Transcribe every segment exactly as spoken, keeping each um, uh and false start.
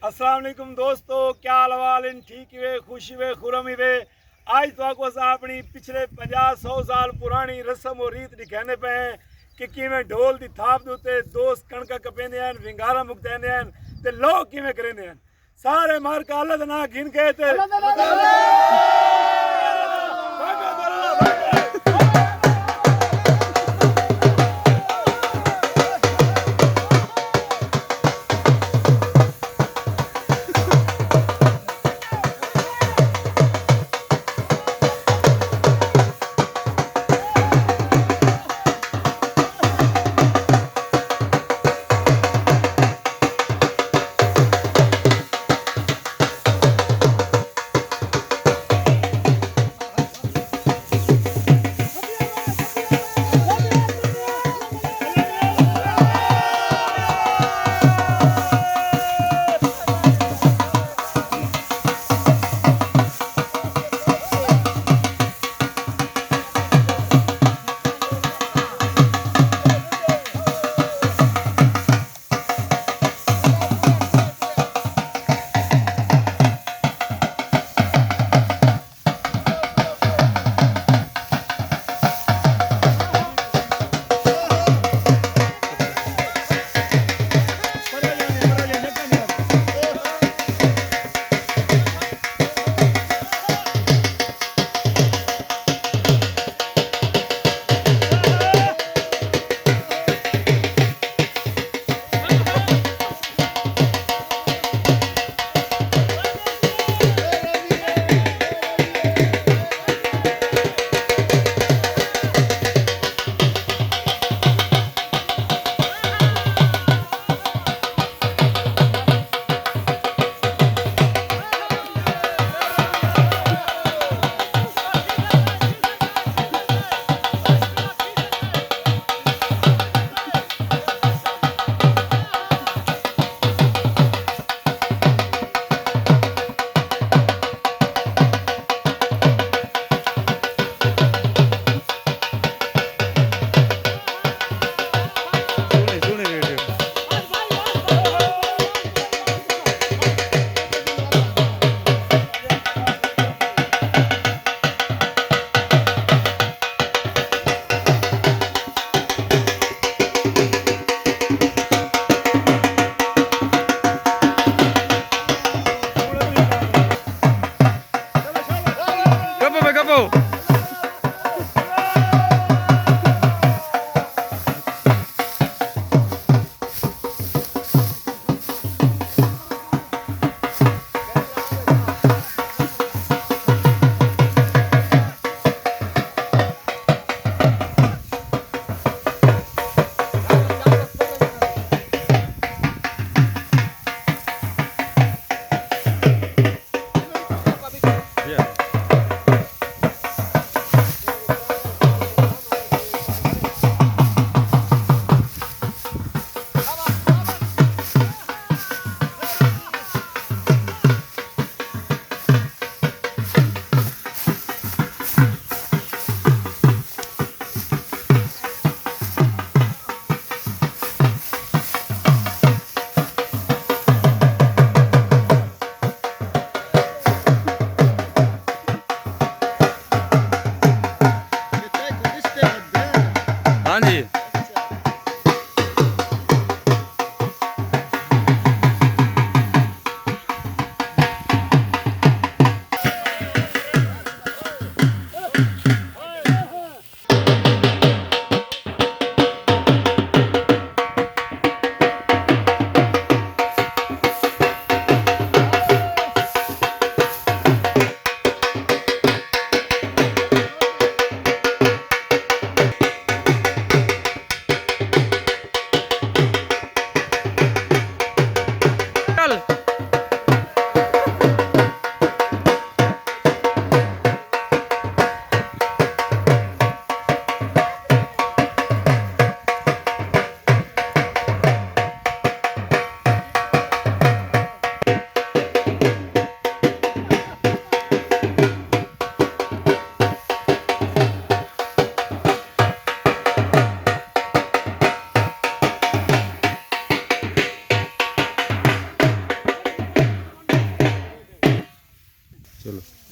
السلام علیکم دوستو، کیا حال احوال ہن؟ ٹھیک ہیوے، خوش ہیوے، خرم ہیوے؟ اڄ تہاکوں اساں اپݨی پچھلے پنجاہ سو سال پراݨی رسم و ریت ݙکھیندے پئے ہیں کہ کیویں ڈھول دی تھاپ دے اتے دوست کݨکاں کپیندے ہن، ونگاراں مکتیندے ہن تے لوک کیویں کریندے ہن۔ سارے مار کے اللہ دا ناں گھن کے تے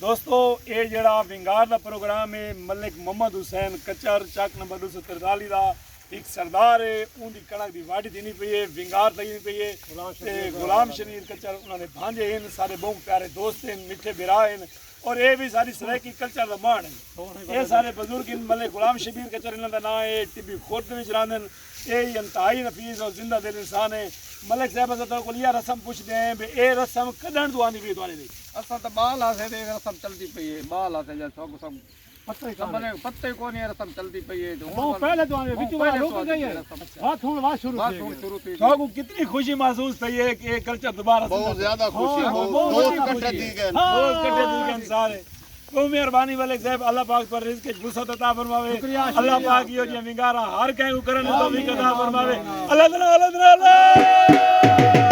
دوستو، اے جیڑھا ونگار دا پروگرام ہے، ملک محمد حسین کچر، چک نمبر ݙو سو ترتالیہ دا ہک سردار ہے۔ اون دی کݨک دی واڈھی تھیندی پئی ہے، ونگار تھیندی پئی ہے۔ تے غلام شبیر کچر انہاں دے بھانجے ہن، سارے ٻہوں پیارے دوست ہن، مٹھے بھرا ہن، اور اے وی ساری سرائیکی کلچر دا ماݨ ہن۔ اے سارے بزرگ ہن، ملک غلام شبیر کچر انہاں دا ناں ہے، ٹبی خورد وچ رہندن۔ اے انتہائی نفیس اور زندہ دل انسان ہے۔ ملک صاحب، اساں تہاݙے کول ایہا رسم پچھدے ہیں بھئی اے رسم کݙݨ توں آندی پئی ہے تہاݙے دے؟ اساں تاں ٻال ہاسے تے رسم چلدی پئی ہے، ٻال ہاسے جا ساکوں سب پتہ ہی کانہہ۔ پتہ ہی کونی رسم چلدی پئی ہے تے ہݨ ٻہوں پہلے توں آندی، وچ واہ رک ڳئی ہے۔ بس ہݨ واہ شروع تھئی ہے۔ تہاکوں کتنی خوشی محسوس تھئی ہے کہ اے کلچر دوبارہ زندہ تھیا۔ بہت زیادہ خوشی، ہاں، بہت دوست زیادہ اکٹھے خوشی۔ تھی ڳئے۔ ہاں، دوست اکٹھے تھی ڳئے سارے۔ ٻہوں مہربانی ملک صاحب، اللہ پاک تہاݙے رزق وچ وسعت عطا فرماوے۔ شکریہ، اللہ پاک ایہو جیہاں ونگاراں ہر کہیں کوں کرݨ دی توفیق عطا فرماوے۔ اللہ تعالیٰ، اللہ تعالیٰ، اللہ۔